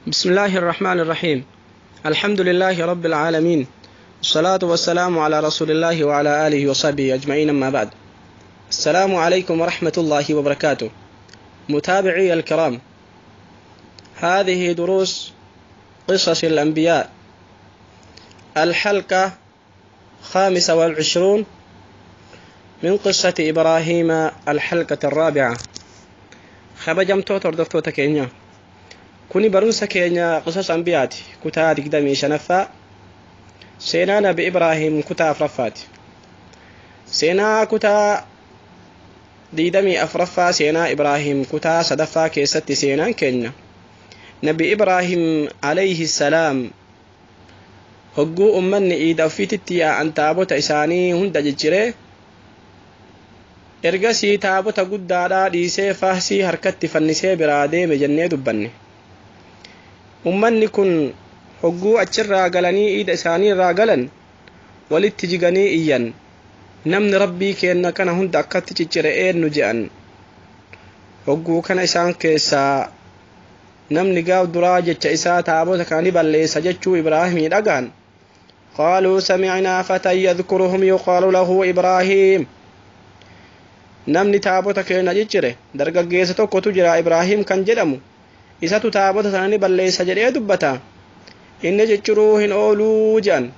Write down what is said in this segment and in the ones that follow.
بسم الله الرحمن الرحيم. الحمد لله رب العالمين، والصلاة والسلام على رسول الله وعلى آله وصحبه أجمعين، أما بعد. السلام عليكم ورحمة الله وبركاته. متابعي الكرام، هذه دروس قصص الأنبياء، الحلقة 25 من قصة إبراهيم، الحلقة الرابعة. Kabajamtoota hordoftoota keenya, kuni barumsa keenya qisas anbiyaati, kutaa 25ffaa, seenaa Nabi Ibraahim kutaa afuraffaati. Seenaa kutaa 24ffaa, seenaa Ibraahim kutaa sadaffaa keessatti seenaan keenya Nabi Ibraahim alayhi salaam hogguu ummanni iida ofiititti yaa'an taabota isaanii hunda jijjiree, ergasii taabota guddaadhaa dhiisee faasii harkatti fannisee biraa deeme jennee dubbanne. Ummanni kun hogguu achirraa galanii iida isaanii irraa galan walitti jiganii iyyan. Namni Rabbii kenna kana hunda akkatti ciccire eenyu je'an. Hogguu kana isaan keessaa namni gaaf duraa jecha isaa taabota kana ni balleessa jechuu Ibraahimii dhagaan. قالوا سمعنا فتى يذكرهم يقال له إبراهيم. Namni taabota keenya ciccire dargaggeessa tokkotu jira, Ibraahim kan jedhamu, isatu taabota sana ni balleessa jedhee dubbata. Inni cicciruu hin ooluu jedhan.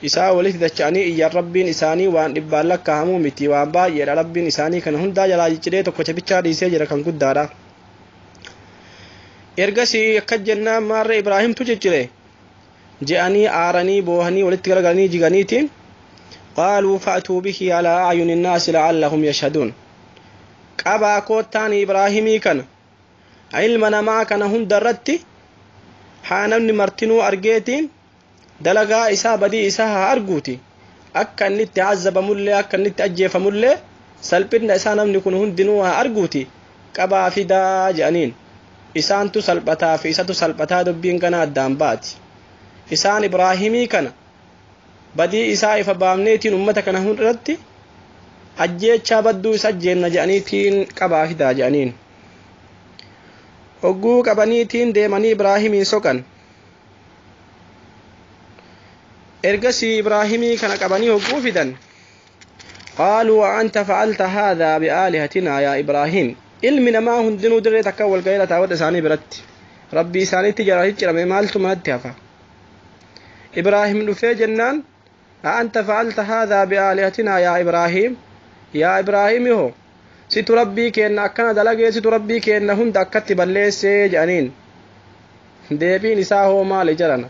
Isaa walitti dacha'anii iyyan. Rabbiin isaanii waan dhibbaan lakkaa'amuu miti, waan baay'eedha. Rabbiin isaanii kana hundaa jalaa cicciree tokkocha bichaa dhiisee jira kan guddaadha. Ergasii akka jennaan, maarree Ibraahimtu ciccire je'anii aaranii boohanii walitti garagalanii jiganiitiin, قالوا فأتوا به على أعين الناس لعلهم يشهدون. Qabaa koottaan Ibraahimii kana ilma namaa kana hunda irratti haa namni martinuu argeetiin dalagaa isaa, badii isaa haa arguuti, akka inni itti azabamullee, akka inni itti ajjeefamullee, salphina isaa namni kun hundinuu haa arguuti, qabaa fidaa jedhaniin. Isaantu salphataa fi isatu salphataa, dubbiin kana addaan baati. Isaan Ibraahimii kana badii isaa ifa baafneetiin ummata kana hundarratti ajjeechaa badduu isa ajjeenna jedhaniitiin qabaa fidaa jedhaniin. Hogguu qabaniitiin deemanii Ibraahimiin soqan. Ergasii Ibraahimii kana qabanii hogguu fidan, قالوا أأنت فعلت هذا بآلهتنا يا إبراهيم. Ilmi namaa hundinuu dirree takka wal gaheera taawwata isaanii biratti. Rabbii isaaniitti jara ciccirame, maaltu manatti hafa? Ibraahim dhufee jennaan, أأنت فعلت هذا بآلهتنا يا إبراهيم. Yaa Ibraahim hoo, situ Rabbii keenna akkana dalagee? Situ Rabbii keenna hunda akkatti balleessee jedhaniin. Deebiin isaa hoo maali jedhana?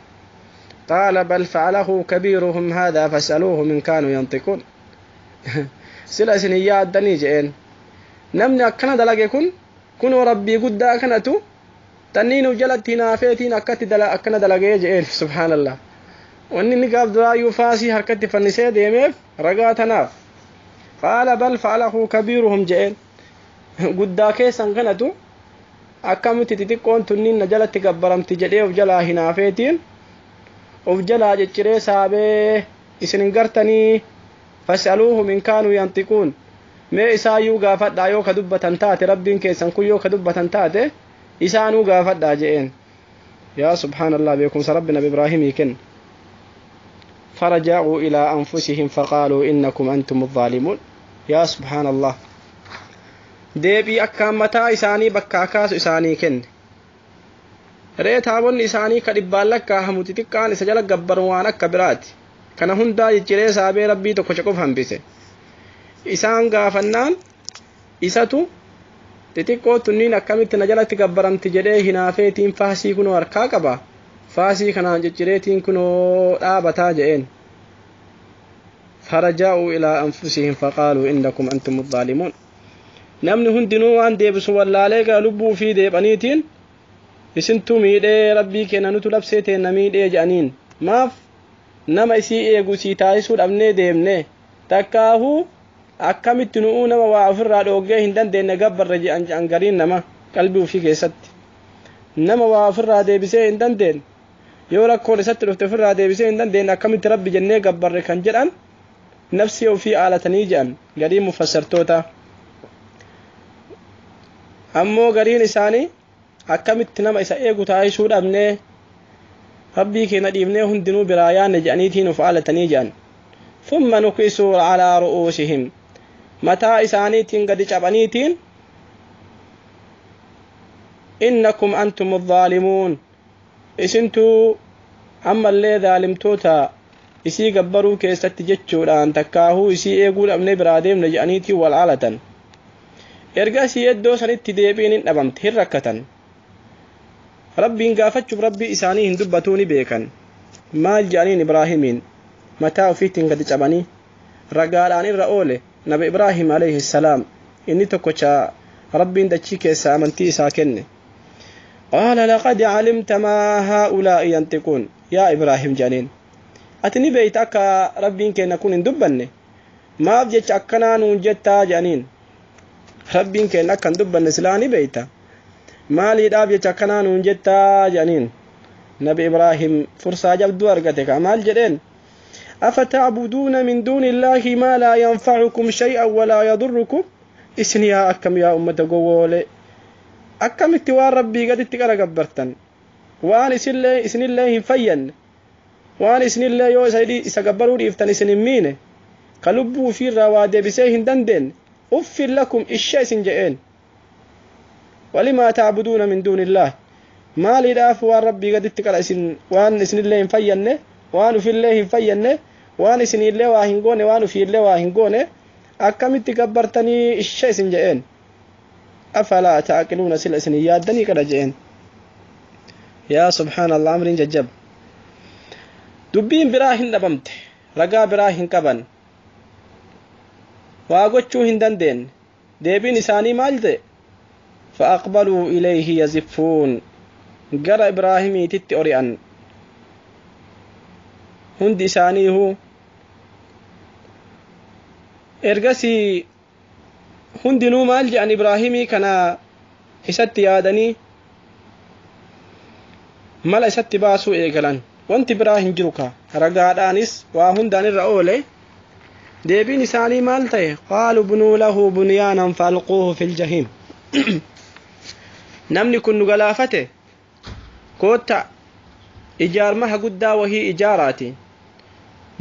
قال بل فعله كبيرهم هذا فاسألوهم إن كانوا ينطقون. Sila isin hin yaaddanii je'een. Namni akkana dalage kun kunoo Rabbii guddaa kanatu tanniin uf jalatti hinaafeetiin akkatti akkana dalagee je'een. Subhaanallah. Wanni inni gaaf duraayyuu faasii harkatti fannisee deemeef ragaa tanaaf. قال بل فعله كبيرهم je'een. Guddaa keessan kanatu akkamitti xixiqqoon tunniin na jalatti gabbaramti jedhee of jalaa hinaafeetiin of jalaa cicciree saabee, isin hin gartanii? فاسألوهم إن كانوا ينطقون. Mee isaayyuu gaafadhaa yoo ka dubbatan taate. Rabbiin keessan kun yoo ka dubbatan taate isaanuu gaafadhaa je'een. Yaa subhaanallah, beekumsa Rabbi Nabi Ibraahimii kenna. فرجعوا إلى أنفسهم فقالوا إنكم أنتم الظالمون. يا سبحان الله، deebii akkaan mataa isaanii bakkaa kaasu isaanii kenne. Ree taabonni isaanii ka dhibbaan lakkaahamu xixiqqaan isa jala gabbaru waan akka biraati. Kana hundaa jijjiiree saabee Rabbii tokkocha qofa hambise. Isaan gaafannaan isatu xixiqqoo tunniin akkamitti na jalatti gabbaramti jedhee hinaafeetiin faasii kunoo harkaa qaba, faasii kanaan ciccireetiin kunoo dhaabataa je'een. فرجعوا إلى أنفسهم فقالوا إنكم أنتم الظالمون. Namni hundinuu waan deebisu wallaalee gaa lubbuu fi deebaniitiin, isintu miidhee, Rabbii kenna nutu labsee teenna miidhee jedhaniin. Maaf nama isii eegu sii taasisuu dhabnee deemne? Takkaahuu akkamitti nu'uu nama waa ofirraa dhoogee hin dandeenye gabbarre jedhan. Gariin nama qalbii ofii keessatti nama waa ofirraa deebisee hin dandeenye, yoo rakkoon isatti dhufte ofirraa deebisee hin dandeenye, akkamitti Rabbi jennee gabbarre kan jedhan, nafsii ofii aalatanii jedhan gariin mufassartoota. Ammoo gariin isaanii Akkamitti nama isa eegu taasisuu dhabnee rabbii keenya dhiifnee hundinuu biraa yaanne jedhaniitiin of aalatanii jedhan. Thumma nukisuu calaa ru'uusihim, mataa isaaniitiin gadi cabaniitiin, innakum antum adh-dhaalimuun, isintuu ammallee dhaalimtoota isii gabbaruu keessatti jechuudhaan takkaahuu isii eeguu dhabnee biraa deemne jedhaniitiin wal aalatan. Ergasii iddoo sanitti deebiin hin dhabamte, hin rakkatan. Rabbiin gaafachuuf rabbii isaanii hin dubbatuu ni beekan. Maal jedhaniin Ibraahimiin mataa ofiitiin gadi cabanii ragaadhaan irra oole. Nabi Ibraahim alayhi salaam inni tokkocha rabbiin dachii keessaa amantii isaa kenne. Qaala laqad calimta maa haa'ulaa'i yantiquun, yaa Ibraahim jedhaniin, ati ni beeyta akka rabbiin keenya kun hin dubbanne, maaf jecha akkanaa nuun jettaa jedhaniin. Rabbiin keenya akka hin dubbanne silaa ni beeyta, maaliidhaaf jecha akkanaa nuun jettaa jedhaniin. Nabi Ibraahim fursaa jabduu argate ka maal jedheen? Afatacbuduuna min duuni illaahi maa laa yanfacukum shay'an walaa yadurrukum. Isin yaa akkam yaa ummata gowwoole, akkamitti waan rabbii gaditti qara gabbartan, waan isinillee hin fayyanne, waan isinillee yoo isa gabbaruu dhiiftan isin hin miine, ka lubbuu ufiirraa waa deebisee hin dandeenye? Uffin lakum isha isin je'een. Walimaa tacbuduuna min duuni illaah, maaliidhaaf waan rabbii gaditti qara isin waan isinillee hin fayyanne, waan ufillee hin fayyanne, waan isinillee waa hin goone, waan ufiillee waa hin goone akkamitti gabbartanii? Isha isin je'een. Afalaa ta'aqiluuna, sila isin hin yaaddanii qara je'een. Yaa subhaanallah, amriin jajjaba. Dubbiin biraa hin dhabamte, ragaa biraa hin qaban, waa gochuu hin dandeenye. Deebiin isaanii maal ta'e? فأقبلوا إليه يزفون, gara Ibraahimiititti ori'an hundi isaaniihu. Ergasii hundinuu maal jedhan? Ibraahimii kana isatti yaadanii mala isatti baasuu eegalan. Wanti biraa hin jiru ka ragaadhaanis waa hundaan irra oole. Deebiin isaanii maal ta'e? Qaaluu bunuu lahu bunyaanan faalquuhu fil jahiim. Namni kun nu galaafate, kootta ijaarmaha guddaa wahii ijaaraati,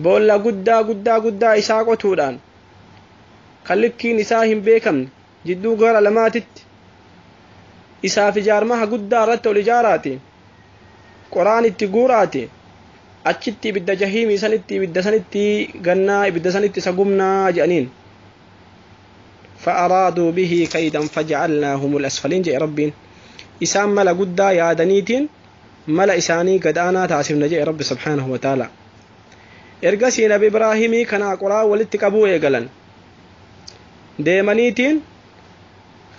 boolla guddaa guddaa guddaa isaa qotuudhaan kan likkiin isaa hin beekamne jidduu gara lamaatitti isaaf ijaarmaha guddaa irratti ol ijaaraati, qoraan itti guuraati, achitti ibidda jahiimii sanitti, ibidda sanitti gannaa, ibidda sanitti isa gubnaa jedhaniin. فأرادوا به كيدا فجعلناهم الأسفلين جاء ربين. إسام ملا قدا يا دنيتين ملا إساني قد أنا تاسفنا جاء رب سبحانه وتعالى. Ergasii nabi Ibraahimii kanaa qoraa walitti qabuu eegalan. Deemaniitiin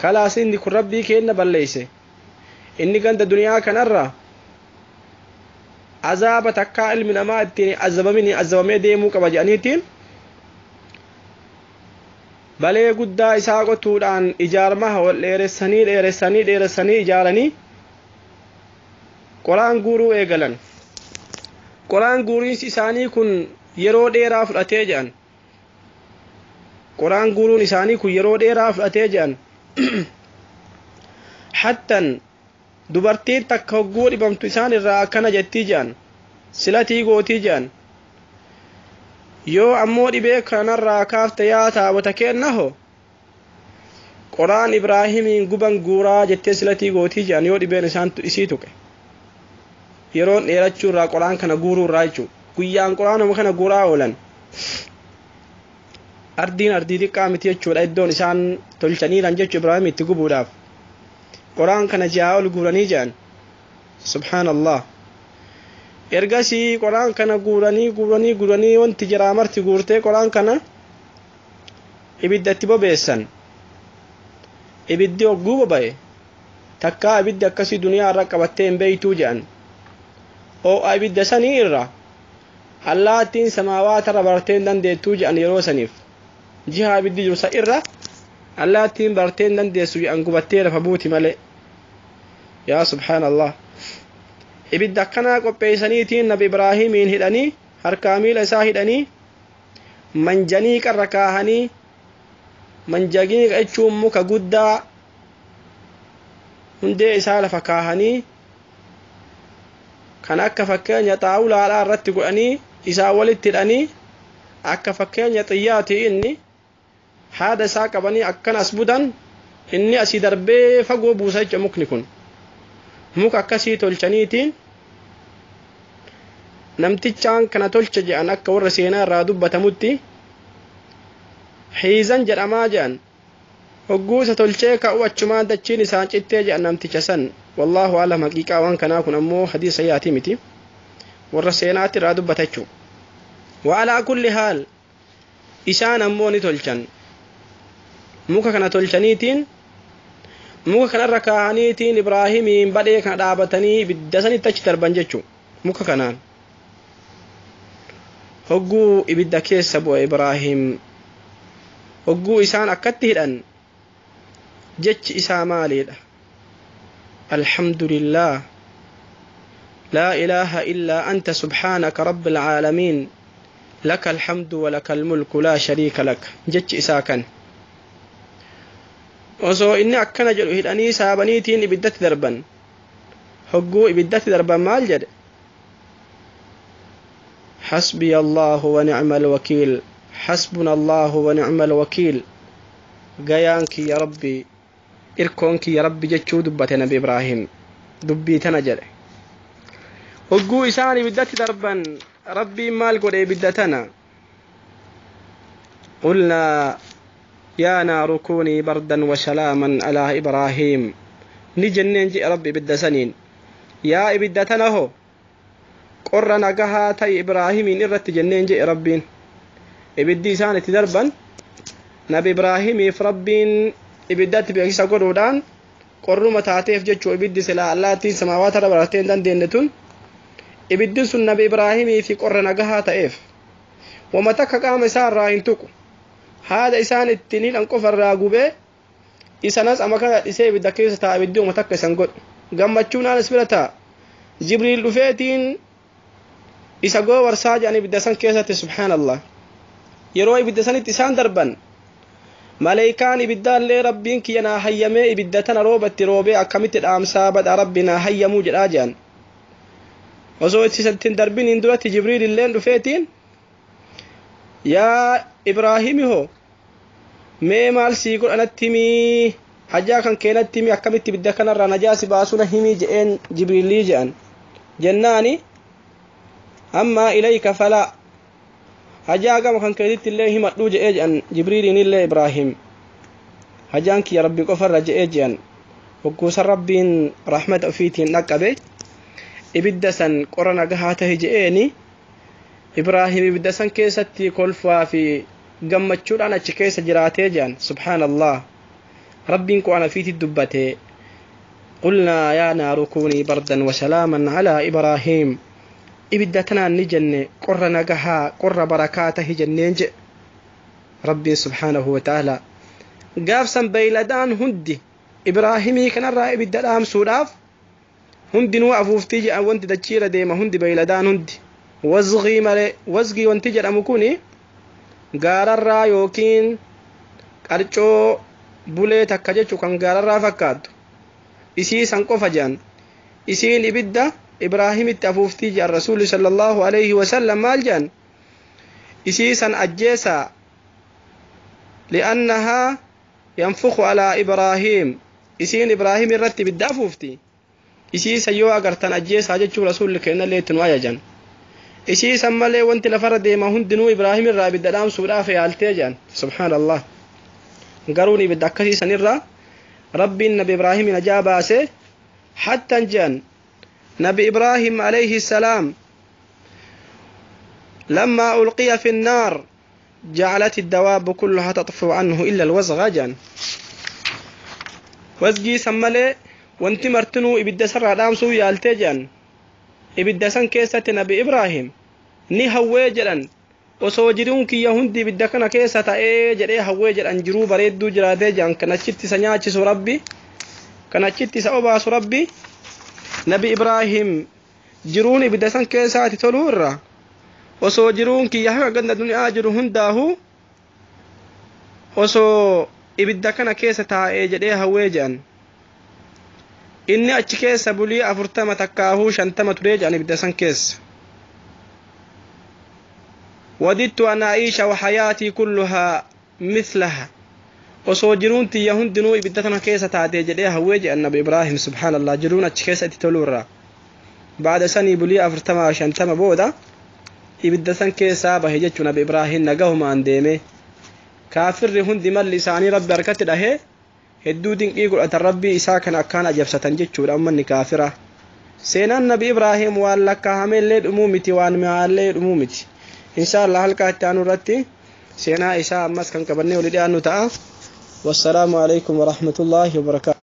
kalaas inni kun rabbii keenna balleeyse, inni ganda duniyaa kanarra azaaba takkaa ilmi namaa ittiin azabamini azabamee deemuu qaba jedhaniitiin balee guddaa isaa qotuudhaan ijaarmaha wal dheeressanii dheeressanii dheeressanii ijaaranii qoraan guuruu eegalan. Qoraan guuriinsi isaanii kun yeroo dheeraa fudhatee jedhan. Qoraan guuruun isaanii kun yeroo dheeraa fudhatee jedhan. Hattan dubartiin takka hogguu dhibamtu isaan irraa akkana jettii jedhan, silatii gootii jedhan: yoo ammoo dhibee kanarraa kaafte, yaa taabota kennaho, qoraan Ibraahimiin guban guuraa jettee silatii gootii jedhan, yoo dhibeen isaan isii tuqe. Yeroon dheerachuu irraa qoraan kana guuruu irraa jechuudha. Guyyaan qoraanuma kana guuraa oolan. Ardiin ardii xiqqaa miti jechuudha iddoon isaan tolchaniiran jechuu Ibraahim itti gubuudhaaf. Qoraan kana ji'aa ol guuranii jedhan. Subhaanallah. Ergasii qoraan kana guuranii guuranii guuranii, wanti jiraa marti guurtee, qoraan kana ibidda itti bobeessan. Ibiddi hogguu boba'e takkaa ibiddi akkasii duniyaa irra qabattee hin beeytuu jedhan. Oo'a ibidda sanii irra allaattiin samaawaata irra bartee hin dandeettuu jedhan. Yeroo saniif jiha ibiddi jiru sa irra allaattiin bartee hin dandeessu jedhan, gubattee lafa buuti malee. Yaa subhaanallah, ibidda akkanaa qopheessaniitiin nabi Ibraahimiin hidhanii, harkaa miila isaa hidhanii, manjanii qarra kaahanii. Manjanii jechuun muka guddaa Hundee isaa lafa kaahanii kan akka fakkeenya xaawulaadhaa irratti godhanii isaa walitti hidhanii akka fakkeenya xiyyaati inni haada isaa qabanii akkan as budan inni asii darbee fagoo buusa jecha. Mukni kun muka akkasii tolchaniitiin namtichaan kana tolche jedhan. Akka warra seenaa irraa dubbatamutti Hiizan jedhamaa jedhan. Hogguu isa tolchee ka'u achumaan dachiin isaan cittee jedhan namticha san. Wallaahu alam. Haqiiqaa waan kanaa kun ammoo hadiisa yaatii miti, warra seenaatti irraa dubbata jechuu. Wa'alaa kulli haal, isaan ammoo ni tolchan. Muka kana tolchaniitiin muka kanarra kaa'aniitiin Ibraahimiin badhee kana dhaabatanii ibidda sanitti achi darban jechuu. Muka kanaan hogguu ibidda keessa bu'e Ibraahim, hogguu isaan akkatti hidhan, jechi isaa maaliidha? Alhamdulillah, laa ilaaha illaa anta, subhaanaka rabbil caalamiin, laka alhamdu walaka almulku, laa shariika lak. Jechi isaa kan osoo inni akkana jedhu hidhanii saabaniitiin ibiddatti darban. Hogguu ibiddatti darban maal jedhe? حسبي الله ونعم الوكيل، حسبنا الله ونعم الوكيل. Gayaan kiyya Rabbi, irkoon kiyya Rabbi jechuu dubbate. Nabi Ibraahim dubbii tana jedhe hogguu isaan ibiddatti darban. Rabbiin maal godhe ibidda tana? قلنا يا نار كوني بردا وسلاما على إبراهيم. Ni jenneen ji'e Rabbi ibidda saniin: yaa ibidda tana ho, qorra nagahaa ta'i Ibraahimiin irratti jenneen ji'e Rabbiin. Ibiddi isaan itti darban Nabi Ibraahimiif Rabbiin ibiddatti beeksisa godhuudhaan qorruma taateef jechuu. Ibiddi silaa allaattiin samaawaata irra baratee hin dandeenye tun, ibiddi sun Nabi Ibraahimii fi qorra nagahaa ta'eef. Wama takka qaama isaa irraa hin tuqu. Haada isaan ittiin hidhan qofa irraa gubee isanas ama kana dhisee ibidda keessa taa'a. Ibiddi wama takka isan godhu. Gammachuunaan as bira taa'a. Jibriil dhufeetiin isa goowarsaa jedhan ibidda san keessatti. Subhaanallah, yeroo ibidda sanitti isaan darban maleeykaan ibiddaallee Rabbiin kiyya naa hayyamee ibidda tana roobatti roobee akkamitti dhaamsaa badha, Rabbi naa hayyamuu jedhaa jedhan. Osoo ittiin darbiniin duratti Jibriil illeen dhufeetiin: yaa Ibraahimi hoo, mee maal sii godhanatti himii, hajaa kan keenatti himii, akkamitti ibidda kanarraa najaa si baasuna himii je'een Jibriilii jedhan. Jennaani: ammaa ilayka falaa, hajaa gama kan keetitti illee himadhuu je'ee jedhan Jibriiliin illee. Ibraahim hajaan kiyya Rabbi qofarra je'ee jedhan. Hogguusan Rabbiin rahmata ofiitiin dhaqqabe, ibidda san qorra nagahaa tahe je'eeni. Ibraahim ibidda san keessatti kolfaa fi gammachuudhaan achi keessa jiraatee jedhan. Subhaanallah, Rabbiin qur'aana ofiitti dubbate: قلنا يا نار كوني بردا وسلاما على إبراهيم. Ibidda tanaan ni jenne qorra nagahaa, qorra barakaa tahi jenneen jedhe Rabbiin subhaanahu wa ta'ala. Gaafsan beeyladaan hundi Ibraahimii kanarraa ibidda dhaamsuudhaaf hundinuu afuuftii jedhan. Wanti dachiirra deema hundi, beeyladaan hundi, wazgii malee. Wazgii wanti jedhamu kuni gaararraa yookiin qarcoo bulee takka jechu kan gaararraa fakkaattu isii san qofa jedhan. Isiin ibidda Ibraahimitti afuuftii jedhan. Rasuulli sallallahu alayhi wasallam maal jedhan? Isii san ajjeesaa, li'annahaa yanfukhu alaa Ibraahiim, isiin Ibraahim irratti ibidda afuufti, isii san yoo agartan ajjeesaa jechuu Rasuulli kennallee itti nu ajajan. Isii san malee wanti lafarra deema hundinuu Ibraahim irraa ibidda dhaamsuudhaaf yaaltee jedhan. Subhaanallah, garuun ibidda akkasii sanirraa Rabbiin Nabi Ibraahimin ajaa baase. Hattan jedhan Nabi Ibraahim alayhi salaam: لما ألقي في النار جعلت الدواب كلها تطفو عنه إلا الوزغ جان. Wazgii san malee wanti martinuu ibidda sarraa dhaamsuu yaaltee jedhan. Ibidda san keessatti Nabi Ibraahim ni hawwee jedhan: osoo jiruun kiyya hundi ibidda kana keessa ta'ee jedhee hawwee jedhan. Jiruu bareedduu jiraatee jedhan. Kan achitti isa nyaachisu Rabbi, kan achitti isa obaasu Rabbi. Nabi Ibraahim jiruun ibidda san keessaati toluu irra osoo jiruun kiyya haga ganda duniyaa jiru hundaahu osoo ibidda kana keessa taa'ee jedhee hawwee jedhan. Inni achi keessa bulii 40 takkaahuu 50 turee jedhan ibidda san keessa. Wadittu an a'iisha wa hayaatii kulluhaa mislaha. Osoo jiruun tiyya hundinuu ibidda tana keessa taatee jedhee hawwee jedhan nabi Ibraahim. Subhaanallah, jiruun achi keessa itti toluurraa. Baada sanii bulii 40 50 booda ibidda san keessaa bahe jechuun nabi Ibraahim nagahumaan deeme. Kaafirri hundi malli isaanii rabbi harkatti dhahee hedduu dinqii godhatan, rabbii isaa kana akkaan ajabsatan jechuudha ummanni kaafira. Seenaan nabi Ibraahim waan lakkaa'ameellee dhumuu miti, waan mi'aallee dhumuu miti. Insha Allah halkaa itti aanu irratti seenaa isaa ammas kan qabannee olii dhiyaannu ta'a. Wassalaamu alaikum warahmatullaahi wabarakaatu.